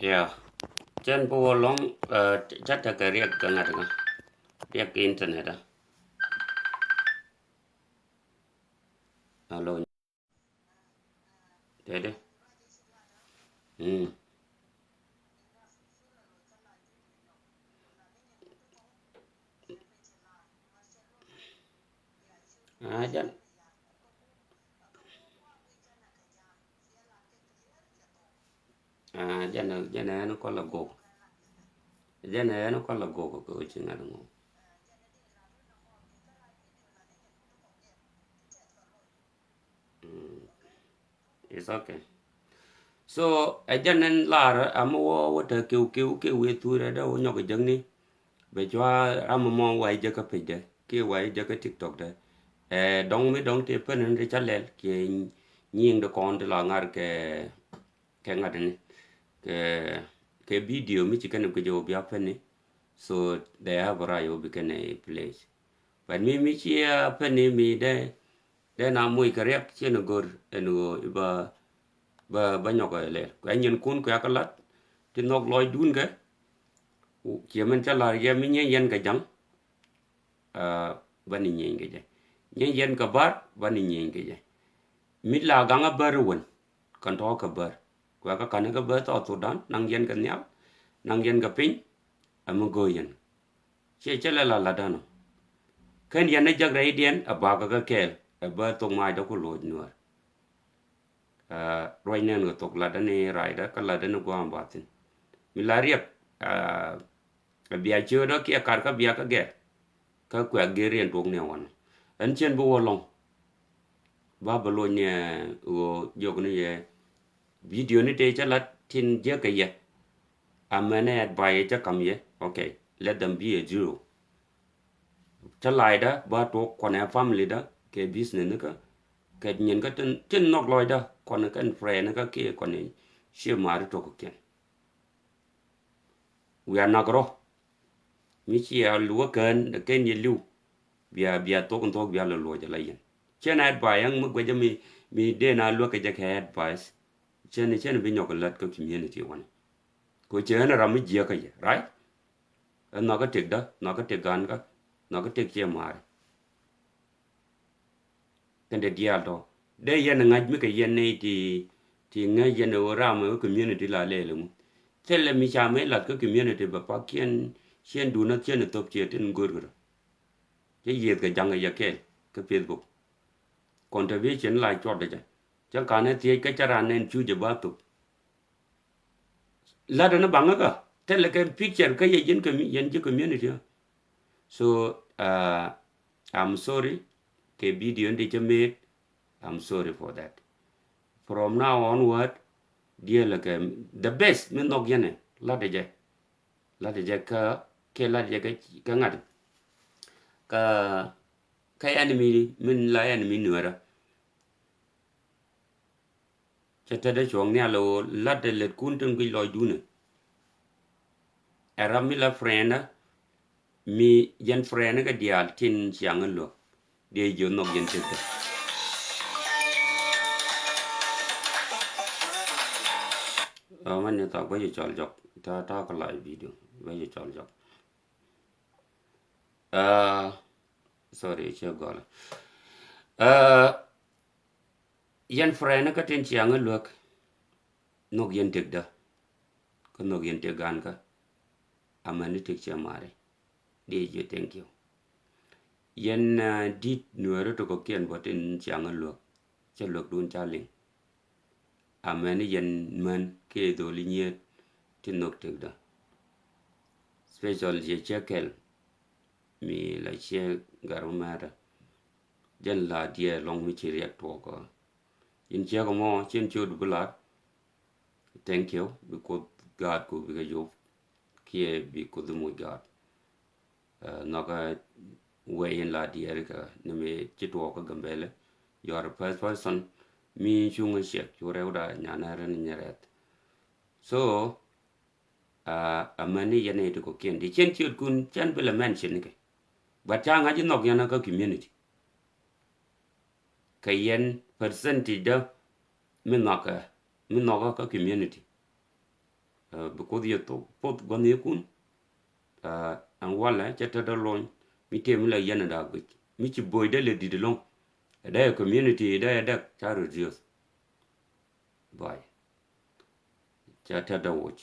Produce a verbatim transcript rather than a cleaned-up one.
Yeah. Cɛn bi wä lɔŋ, uh, ca tekɛ riɛk kɛ ŋa̱t ŋa. Riɛk kɛ internet a. Alo. Tede. Mm. Ah, jan. Ah, jan, jan ɛn kɔl a gok. Jan ɛn kɔl a gok kɛ wecin ŋa̱t ŋo. Mm. It's okay. So, ɛ jɛn ɛn lar, amɛ wä wä te kiw kiw kiw wee thurɛ dee wä nyɔk jäkni. Bɛ cua ram mɔ wä jäkä page dɛ kiɛ wä jäkä TikTok dɛ. Ɛ dɔŋ mi dɔŋ te pen ni te ca lɛl kiɛ nyiŋ de kɔn te la ŋar kɛ, kɛ ŋa̱t ni kɛ, kɛ video mi ci kɛn kɛ jɛ wä bia pen ni. So they have a right wä bi kɛn a place. But mi, mi ci a pen ni mi dee, dee na moc kɛ riɛk ciɛ ni go̱r ɛn ɣöö iba, ba, ba nyɔk ɛ lɛl. Kɛ nyin kun kɛ kä lat ti nhɔk lɔcdun kɛ. Ciɛ min ca lar yɛ mi nyɛ yɛn kɛ jaŋ. Ah, ba ni nyieeny kɛ jɛ. Nyieeny yɛn kɛ bär, ba ni nyieeny kɛ jɛ. Mi la gaŋ a bär wän, kɛn tɔ̱ kɛ bär. Kuɛ kä ka̱n kɛ bär South Sudan, naŋ yɛn kɛ nhial, naŋ yɛn kɛ piny, ɛ mi go̱o̱r yɛn. Ciɛ cɛ lɛ la la däno. Kɛn yɛn ni jɛk rɛydiɛn, ɛ bakä kɛ kɛɛl, ɛ bär thok mac dɔ ku lo̱c nuäär. Ah, ruac nɛn kɛ thok latdä ni raacdä kä latdä ni gua̱a̱m bathin. Mi la riɛk, ah, bia ciöödä kiɛ kar kä bia kä gɛr. Kä kuɛ gɛr riɛn tuɔk ni ɛ wanɔ. Ɛn cien bi wä lɔŋ. Ba bä loc ni ɛ ɣöö jiɔk ni yɛ. Video ni tëë cä lat tin jiäk kɛ yɛ. Amɛn ɛ advice cä kam yɛ. Okay. Let them be a zero. Cä la̱a̱cdä ba tuɔk kɔnɛ family dä kɛ business nikä kɛ nyin kä tin, tin nhɔk lɔcdä kɔnɛ kɛn friend nikä kiɛ kɔnɛ ciɛ ma̱a̱ri tuɔk kɛ kiɛn. Wiaa nak rɔ mi ciɛ luäk kään kɛn yɛ li̱w. Bia, bia thok in thok bia lɔ luɔc ala yɛn. Cɛn advice ɛŋ mi guɛcä mi, mi dee na luäk kɛ jɛ kɛ advice. Cɛn, cɛn bi nyɔk lät kä community wanɛ. Kɛ cɛ ɣän ram mi jiäkä yɛ, right? Ɛ nhɔkä tëkdä, nhɔkä tëk ga̱a̱nkä, nhɔkä tëk ciɛ ma̱a̱ri. Kɛn dee diaal tɔ dee yɛn ŋa̱c mi kɛ yɛn nɛy ti, ti ŋäc yɛn ɛ ɣöö ram ɛ ɣöö community la lɛɛl ɛŋu. Thilɛ mi ca mëë lath kä community bɛ pak ciɛn, ciɛn duundä ciɛn ɛ thop ciɛ tin görkɛ rɔ. Cä yiëëth kɛ ja̱ŋ ɛ yɛ kɛɛl kä Facebook. Contribution la cuɔt dɛ cɛ cä ka̱n ɛ thiec kä cä ran nɛn cu jɛ ba thop. Lat ɛn baŋä kä thilɛ kɛ picture kä yɛ yɛn commu-, yɛn ji̱ community. So, uh, I'm sorry kɛ video in di cä made. I'm sorry for that. From now onward, diɛlɛ kɛ the best mi nhɔk yɛn ɛ lat ɛ jɛ. Lat ɛ jɛ kä, kɛ lat ɛ jɛ kä, kä ŋa̱t. Kä, kä enemy, min la enemy nuɛrä. Cɛ tetdä cuɔ̱ɔ̱ŋ nhial ɣöö la̱tdɛ lätkun tin guic lɔcdun ɛ. Ɛ ram mi la friendä mi yɛn friendä kɛ diaal tin ciaŋ ɛ luäk. Diɛ jiö nhɔk yɛn tetdä. Ɛ mɛn ni thak bä yɛ cɔl jɔk. Ta, ta kä live video bä yɛ cɔl jɔk. Ɛ, sorry, cɛ gɔlɛ. Ɛ, Yɛn friend kä tin ciaŋ ɛ luäk. Nhɔk yɛn tëkdä. Kä nhɔk yɛn tëk ga̱a̱nkä. Amäni tëk ciɛ mari. Di jiö thank you. Yɛn, ah, di̱t nuɛɛri tɔkɔkiɛn bä tin ciaŋ ɛ luäk. Cɛ luäkdun ca liŋ. Amäni yɛn män kiɛ dholi nyiet tin nhɔk tëkdä. Special yɛ cɛ kɛl. Mi la ciɛ gar mɛmɛrɛ. Jɛn la diɛ lɔŋ mi ci riɛk tuɔɔk ɔ. Yin ciek mɔ cin ciöt bi lat. Thank you. Bi Kuoth gaat ku bi kɛ yop kiɛ bi Kuoth muc gaat. Ɛ, nhɔkɛ wee in la diɛɛri kɛ ni mi ci tuɔɔk kä Gambɛlɛ. You are the first person mi cuŋ ciek cu rɛwda nyanɛ ren nyɛ rɛth. So, Aa, amäni yɛn nɛy ti kɔ̱kiɛn ti cɛn ciötkun cɛn bi lɛ mention ni kɛ. But ca ŋa̱c inhɔk yɛn kä community. Kɛ yɛn percentage dä mi nhɔkɛ, mi nhɔkä kä community. Because yɛ thok poth gua̱n yɛ kun. Ɛn walɛ cɛ tɛt dä lony mi tëë mi la yɛn ɛ da̱a̱ guic mi ci bo̱o̱c dee lɛ di̱t ɛlɔ̱ŋ. Ɛ dee ɛ community ɛ dee ɛ dɛk ca reduce. Bye. Ca tɛt dä woc.